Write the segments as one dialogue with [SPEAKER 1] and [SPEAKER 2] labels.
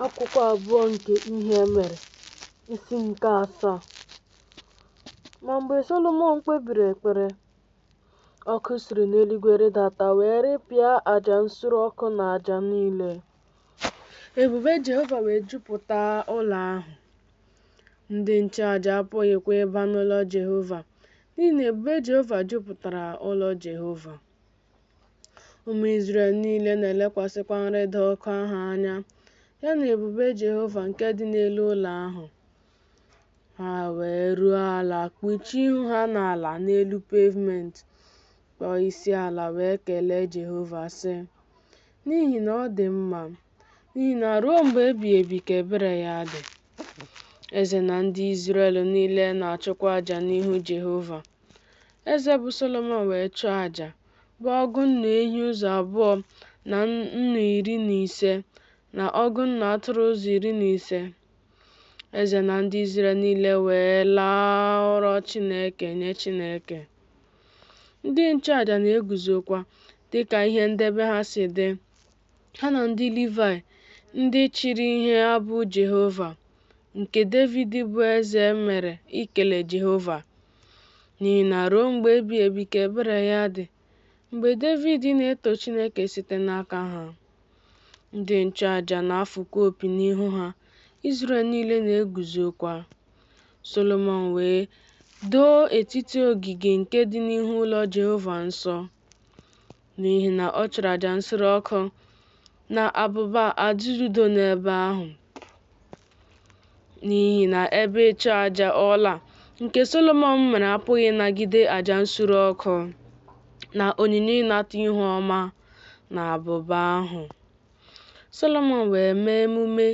[SPEAKER 1] Akwụkwọ abụọ nke Ihe Mere, isi nke asaa. Ma mgbe Solomọn kpebiri ekpere, ọkụ siri n'eluigwe rịdata wee ripịa aja nsure ọkụ na aja niile. Ebube Jehova wee jupụta ụlọ ahụ. Ndị nchụaja apụghịkwa ịba n'ụlọ Jehova, n'ihi na ebube Jehova jupụtara ụlọ Jehova. Ụmụ Izrel niile na-elekwasịkwa nrịda ọkụ ahụ anya, ya na ebube Jehova nke dị n'elu ụlọ ahụ. Ha wee ruo ala kpuchie ihu ha n'ala n'elu pavement, kpọọ isiala wee kelee Jehova, sị, N'ihi na ọ dị mma, n'ihi na ruo mgbe ebighị ebi ka ebere ya dị. Eze na ndị Izrel niile na-achụkwa aja n'ihu Jehova. Eze bụ Solomọn wee chụọ aja, bụ ọgụ nnu ehi ụzọ abụọ na nnu 15, na ọgụ nnu atụrụ ụzọ 15. Eze na ndị Izrel niile wee laa ụrọ Chineke nye Chineke. Ndị nchụaja na-eguzokwa dị ka ihe ndebe ha si dị, ha na ndị Livaị ndị chịịrị ihe abụ Jehova, nke Devid bụ eze mere ikele Jehova, n'ihi na ruo mgbe ebighị ebi ka ebere ya dị, mgbe Devid na-eto Chineke site n'aka ha. Ndị nchụaja na-afụkwa opi n'ihu ha, Izrel niile na-eguzokwa. Solomọn wee doo etiti ogige nke dị n'ihu ụlọ Jehova nsọ, n'ihi na ọ chụrụ aja nsure ọkụ na abụba aja udo n'ebe ahụ. N'ihi na ebe ịchụ aja ọla nke Solomọn mere apụghị ịnagide aja nsure ọkụ na onyinye ịnata ihu ọma na abụba ahụ. Solomọn wee mee emume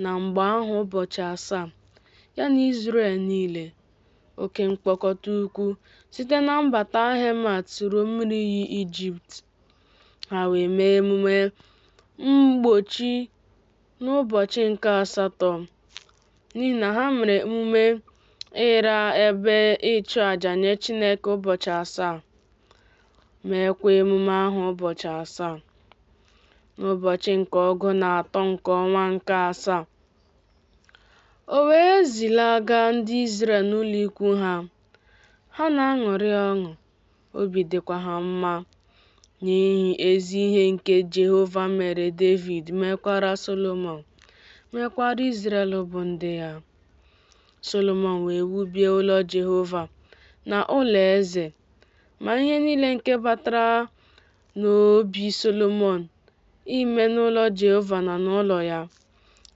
[SPEAKER 1] na mgbe ahụ ụbọchị 7, ya na Izrel niile, oke mkpọkọta ukwu site na mbata Hemat ruo mmiri iyi Ijipt. Ha wee mee emume mgbochi n'ụbọchị nke asatọ, n'ihi na ha mere emume ịra ebe ịchụ aja nye Chineke ụbọchị 7, meekwa emume ahụ ụbọchị 7. N'ụbọchị nke 13 nke ọnwa nke asaa, o wee zilaga ndị Izrel n'ụlọ ikwu ha. Ha na-aṅụrị ọṅụ, obi dịkwa ha mma n'ihi ezi ihe nke Jehova mere Devid, mekwara Solomọn, mekwara Izrel bụ ndị ya. Solomọn wee wubie ụlọ Jehova na ụlọ eze, ma ihe niile nke batara n'obi Solomọn ime n'ụlọ Jehova na n'ụlọ ya,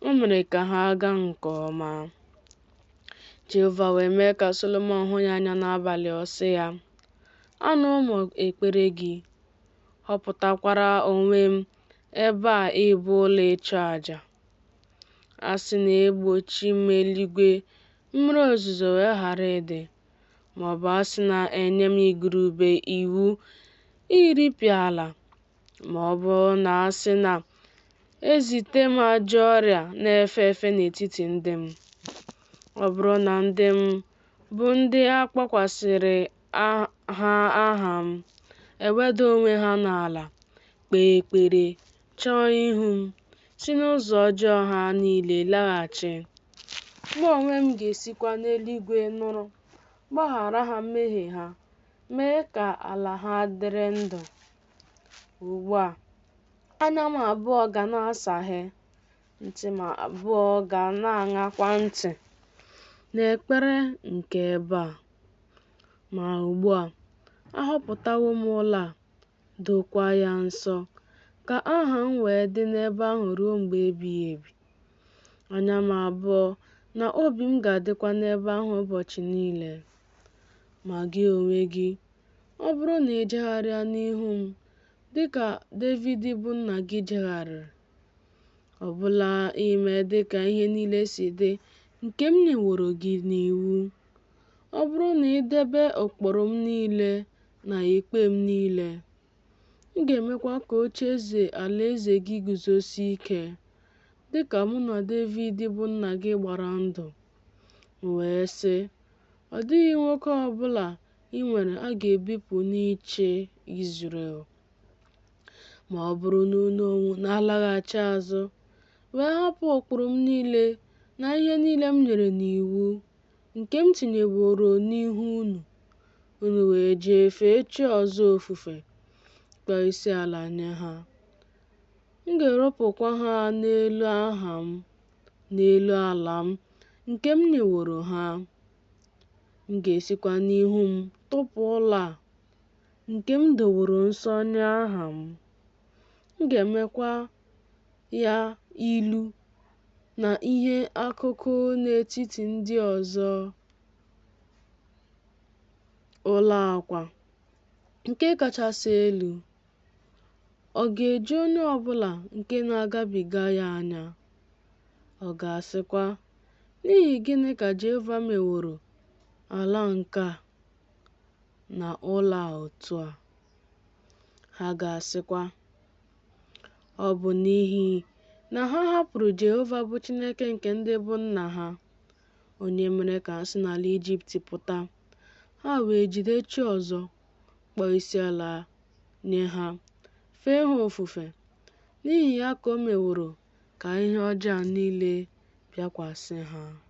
[SPEAKER 1] o mere ka ha gaa nke ọma. Jehova wee mee ka Solomọn hụ ya anya n'abalị, ọ sị ya, Anụwo m ekpere gị, họpụtakwara onwe m ebe a ịbụ ụlọ ịchụ aja. A sị na egbochi m eluigwe, mmiri ozuzo wee ghara ịdị, ma ọ bụ a sị na enye m igurube iwu iripịa ala, ma ọ bụ na a sị na ezite m ajọ ọrịa na-efe efe n'etiti ndị m. Ọ bụrụ na ndị m bụ ndị a kpọkwasịrị ha aha m, eweda onwe ha n'ala, kpee ekpere, chọọ ihu m, si n'ụzọ ọjọọ ha niile laghachi. Mụ onwe m ga-esikwa n'eluigwe nụrụ, gbaghara ha mmehie ha, mee ka ala ha dịrị ndụ. Ugbu a, anya m abụọ ga na-asaghe, ntị m abụọ ga na-aṅakwa ntị n'ekpere nke ebe a. Ma ugbu a, ahọpụtawo m ụlọ a, dookwa ya nsọ, ka aha m wee dị n'ebe ahụ ruo mgbe ebighị ebi. Anya m abụọ na obi m ga-adịkwa n'ebe ahụ ụbọchị niile. Ma gị onwe gị, ọ bụrụ na ị jegharịa n'ihu m dị ka Devid bụ nna gị jegharịrị, ọbụla ime dị ka ihe niile si dị nke m nyeworo gị n'iwu, ọ bụrụ na i debe ụkpụrụ m niile na ikpe m niile, m ga-emekwa ka ocheeze alaeze gị guzosie ike, dị ka mụ na Devid bụ nna gị gbara ndụ. M wee sị, Ọ dịghị nwoke ọ bụla i nwere a ga-ebipụ n'ịchị Izrel. Ma ọ bụrụ na unu onwe unu alaghachi azụ, wee hapụ ụkpụrụ m niile na ihe niile m nyere n'iwu, nke m tinyeworo n'ihu unu, unu wee jee fee chi ọzọ ofufe, kpọọ isiala nye ha, m ga-eropụkwa ha n'elu aha m, n'elu ala m nke m nyeworo ha. M ga-esikwa n'ihu m tụpụ ụlọ a nke m doworo nsọ nye aha m. M ga-emekwa ya ilu na ihe akụkọ n'etiti ndị ọzọ. Ụlọ a kwa, nke kachasị elu, ọ ga-eju onye ọ bụla nke na-agabiga ya anya, ọ ga-asịkwa, 'N'ihi gịnị ka Jehova meworo ala nke a na ụlọ a otu a?' Ha ga-asịkwa, 'Ọ bụ n'ihi na ha hapụrụ Jehova bụ Chineke nke ndị bụ nna ha, onye mere ka ha si n'ala Ijipt pụta, ha wee jide chi ọzọ, kpọọ isiala nye ha, fee ha ofufe. N'ihi ya ka o meworo ka ihe ọjọọ a niile bịakwasị ha.'"